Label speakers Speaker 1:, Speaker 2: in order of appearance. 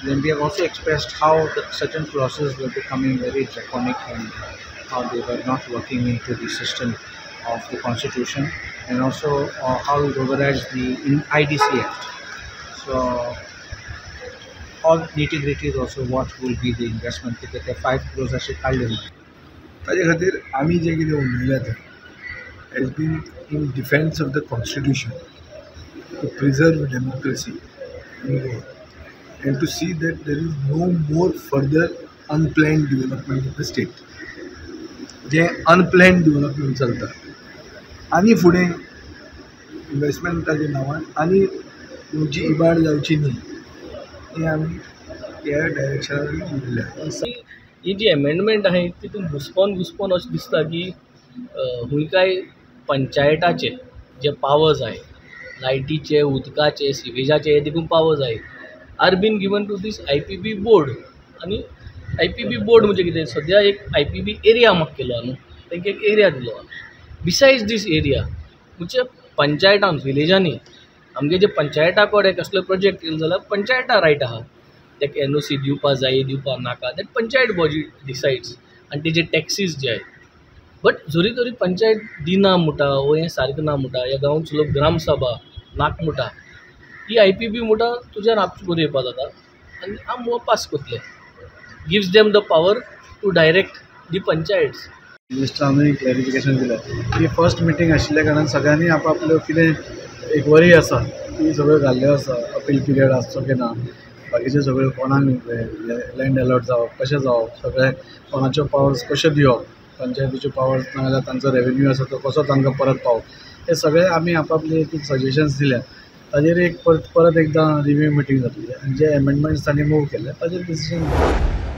Speaker 1: Then we have also expressed how the certain clauses were becoming very draconic and how they were not working into the system of the constitution, and also how it overrides the IDC Act. So all nitty-gritty is also what will be the investment. कित्याक ते 5 crores अशें काडले ना.
Speaker 2: ताजे खातीर आमी जें कितें उलयल्या तें has been in defence of the constitution, to preserve democracy in Goa and to see that there is no more further unplanned development in the state. जें अनप्लॅन्ड डिवलपमेंट चलता आनी फुडें इन्वेस्टमेंटाच्या नांवान आनी गोंयची इबाड जावची न्ही हें आमी ह्या डायरेक्शनान उलयल्या.
Speaker 3: ही जी एमेंडमेंट आहा तितून घुसपोन घुसपोन अशें दिसता की खूंय काय पंचायताचे जे पावर्स आहाय, लायटीचे, उदकाचे, सिवेजाचे हे देखून पावर्स आहाय, are been given to this IPB board. आनी IPB board म्हणजे कितें, सद्या एक IPB area म्हाका केलो न्हू, तांकां एक एरिया दिलो. बिसायड्स दीस एरिया म्हणजे पंचायतान विलेजांनी आमगे जे पंचायता कडेन कसलो प्रोजेक्ट येयलो जाल्यार पंचायता रायट आहा ताका NOC दिवपा जाय दिवपा नाका, that panchayat body decides. आनी तेजे टॅक्सीस जे आहाय, बट जरी तरी पंचायत दिना म्हणटा वो हें सारकें ना म्हणटा, ह्या गांवचो लोक ग्रामसभा नाक म्हणटा, ही IPB म्हणटा तुज्यान आपशें बरोवपा येवपा जाता आनी आम हो पास करतले, gives them the power to direct the panchayats.
Speaker 4: मिनिस्टरानूय clarification दिलें. ही फर्स्ट मिटींग आशिल्ल्या कारणान सगळ्यांनी आपआपल्यो कितें एक वरी आसा ती सगळ्यो घाल्ल्यो आसा. अपील पिरियड आसचो की ना, बाकीच्यो सगळ्यो कोणाक लँड एलॉट जावप कशें जावप, सगळें कोणाच्यो पावर्स कश्यो दिवप, पंचायतीच्यो पावर्स ना जाल्यार तांचो रेवेन्यू आसा तो कसो तांकां परत पावप, हे सगळे आमी आपआपले एक सजेशन्स दिल्या. ताजेर एक परत एकदां रिव्यू मिटींग जातली आनी जे एमेंडमेंट्स तांणी मूव केले ताजेर डिसिजन घेतले.